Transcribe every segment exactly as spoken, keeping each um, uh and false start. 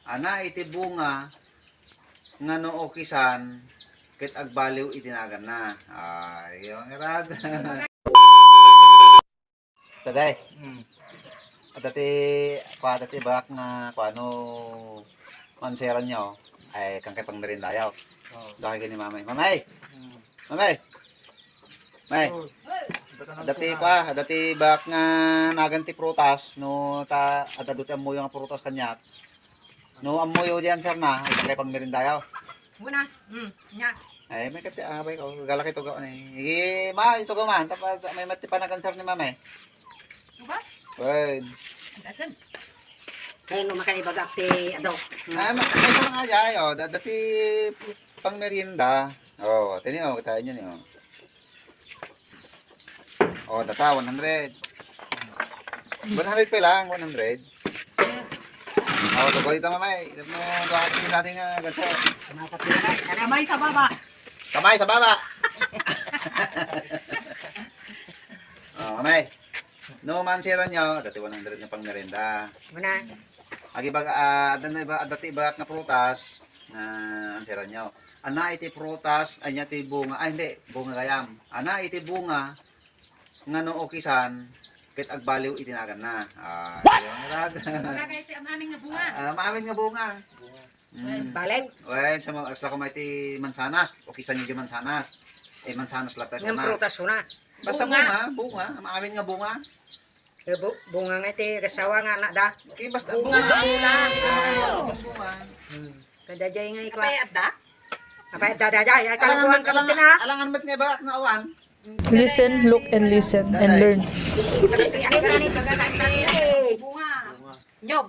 Ana iti bunga nga no ukisan ket agbaliw iti naganna. Ay, yung irad. Taday. Mm. Adda ti, kua, adda ti bak nga, kua, no manseran nyo, ay, kan kay pangmeriendayo. Oo. Dua kay ni Mamay. Mamay! Mm. Mamay! May. Oo. Adda ti, kua, adda ti bak nga nagan ti prutas, no, ta, adda ti ammoyo nga prutas kaniak. No, ammoyo diyan, sir, na, ay, kan kay pangmeriendayo. Muna. Hmm, nya. Ay, may kati, ah, bay ko. Gala kay tugaw ni. Igi, ma, itugaw man. Tapos, may mati pa nag-answer ni mama eh. Diba? Wen. Ang asin. Kaya no makaibaga ti ado. Ah, ma, may sarang aja, ay, oh, da-, dati pang merienda. Oh, tini, oh, kita inyo ni, oh. Oh, data, one hundred. One hundred pa lang, one hundred. Oh, tukoy ita, mamay. Ito mo, bakit yung dati nga, gansa? Kamay sa baba. Kamay sa baba. Oh, mamay. No, mansiran nyo, dati one hundred nga pang merienda. Muna. Agi bag-, ah, adda na iba, adda ti ibagat nga prutas, nga ansiran nyo. Ana iti prutas, anya ti bunga, ay, hindi, bunga gayam. Ana iti bunga, nga no ukisan, ket agbaliw iti naganna. Ah, yun, rad. Kumbaga, iti amin nga bunga. Ah, maamin nga bunga. Mm. Baliw. Wen, sa mga, asla ko may ti mansanas, ukisan nyo di mansanas. Eh, mansanas latta. Nga suna. Prutas suna. Basta bunga, bunga, maamin nga bunga. Eh, bu-, bunga nga iti agasawa nga anak da. Okay, basta bunga, bunga. Bunga. Ah, bunga. Hmm. Kada jay nga ikwa. Apay adda? Apay adda, da, jay. Ay, alangan kalukuhan met, kalukuhan alangan, na. Alangan met nga ba, na awan? Listen, look, and listen, and learn. Bunga. Nyog.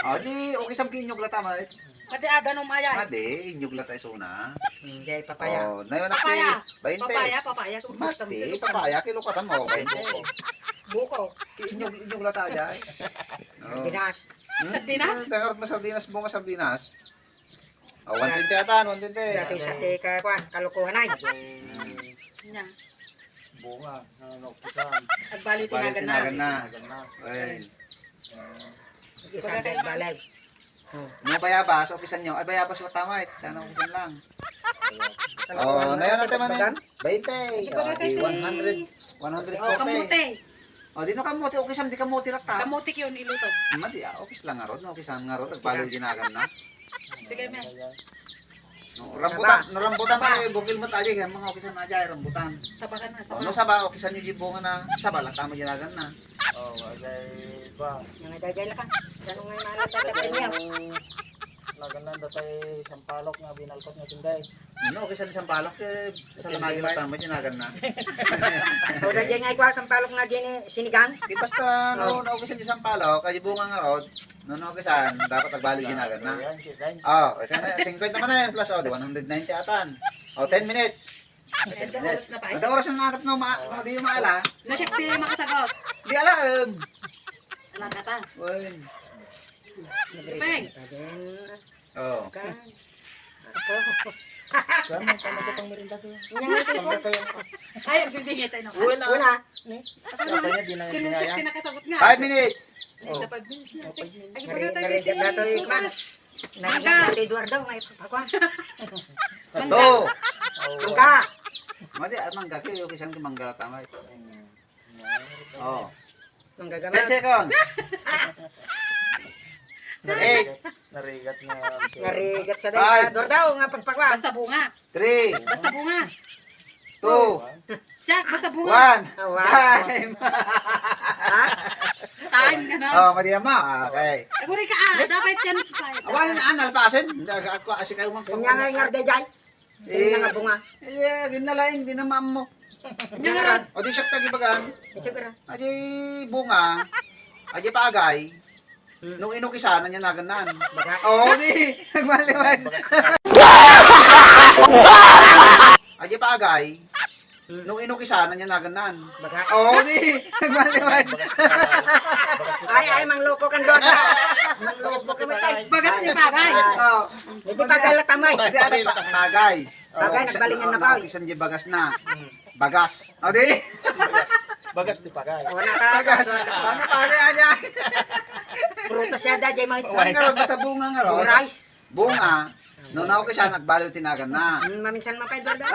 Ah, di, okay, sam ki inyog lata, mait. Mati, ah, ganun, maya. Mati, inyog lata isuna. Hmm, jay, papaya. Oh, nayon, papaya. Bainte. Papaya, papaya. Mati, papaya, kilo ka tamo, bainte. Buko. Ki inyog, inyog lata, jay. Oh. Sardinas. Hmm? Sardinas? Hmm, tangarot mo sardinas, bunga sardinas. Oh, one twenty atan, one twenty. Dati sa ti ka-, kuan, kalukuhan ay. Nya. Bunga, ano, pisan. Agbaliw ti naganna. Agbaliw ti naganna. Ay. Isa ka baliw. Hmm. No, bayabas, ukisan nyo. Ay, bayabas, wata, mait. Ano, ukisan lang. Oh, nayon natin man eh. Bainte. Ay, di ba, oh, di, one hundred. One hundred forty. Oh, kamote. Oh, di no kamote, ukisan, di kamote latta. Kamote ki on iluto. Madi, ah, ukis lang ngarud, no, ukisan ngarud, agbaliw ti naganna. Sige, me. No, rambutan, no, rambutan kayo, bukil mo tayo, kaya mga ukisan na dyan, rambutan. Saba ka na, oh, saba. No, saba, ukisan nyo di bunga na, saba, latta mo di naganna. Oh, ajay ba? Nga dajay la ka. Ano nga yung mga latta, naganna, datay sampalok nga binalkot nga tinday. No, ukisan sampalok, eh, sa lamagi lang tama, sinagan na. O, da dyan nga ikaw, sampalok nga dyan, eh, sinigang. Di basta, no, oh, no, ukisan di sampalok, kaya bunga nga rod, no, no, ukisan, dapat agbaliw sinagan na. Yan, yan. Oh, ika na, fifty man na yan, plus, oh, di one hundred ninety atan. Oh, ten minutes. Ten minutes. Ada oras na nakat, no, ma-, no, di maala. No, siya, di makasagot. Di ala, um. Ala, kata. Wen. Peng. Oh. Kan. Saan mo, saan mo pang merienda to? Ay, ang bibigay tayo, no? Uy, na. Una. Ni? Ano? Apa niya, di na niya. Kinusok, kinakasagot nga. Five minutes. Ay, five minutes na, sige. Ay, iba na tayo, Tito. Narigat na to, Eduardo, may pakuan. Mangga. Mangga. Madi, ah, mangga, kayo, kisang mangga, tama ito. Oh. Manggagamot. Ten seconds. Eight. Narigat nga. Narigat sa dahil. Five. Dordaw nga pagpakwa. Basta bunga. Three. Basta bunga. Two. Siya, basta bunga. One. Ah, wow. Time. Ha? Time ka na. Oh, madi ama. Okay. Aguri ka, ah, dapat chance pa. Awan, ah, nalpasin. Daga ako, asi kayo mang. Kanya nga yung ngarda dyan. Eh, nga bunga. Eh, ginlalaing, di na maammo. Nya nga rod. O, di siya tagibagan. Di siya gara. Adi bunga. Adi pagay. Hmm. Nung inukisan, anya nagannan. Baga. Oo, di. Nagmaliwan. Adi pagay. Hmm. Nung inukisan, anya nagannan. Baga. Oo, di. Nagmaliwan. Ay, ay, mangloko kan doon. Mangloko ka matay. Bagas ni pagay. Oo. Hindi pagay la tamay. Hindi, ano, pa-, pagay. Pagay, oo, nagbalingan na ba? Kisan di bagas na. Hmm. Bagas. O, di? Bagas ti pagay. Wala ka. Bagas. Ano pare, anya? Prutas yada, jay mga Wala. Ang nga, basta bunga nga, ro. Rice. Bunga. No, na okay siya, nagbalo tinagan na. Hmm, maminsan man kayo, Dada.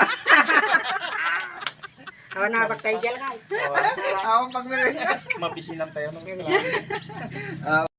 Awan na, bakit tayo dyan, kay? Awan pagmere. Mapisinam tayo, no? Ah,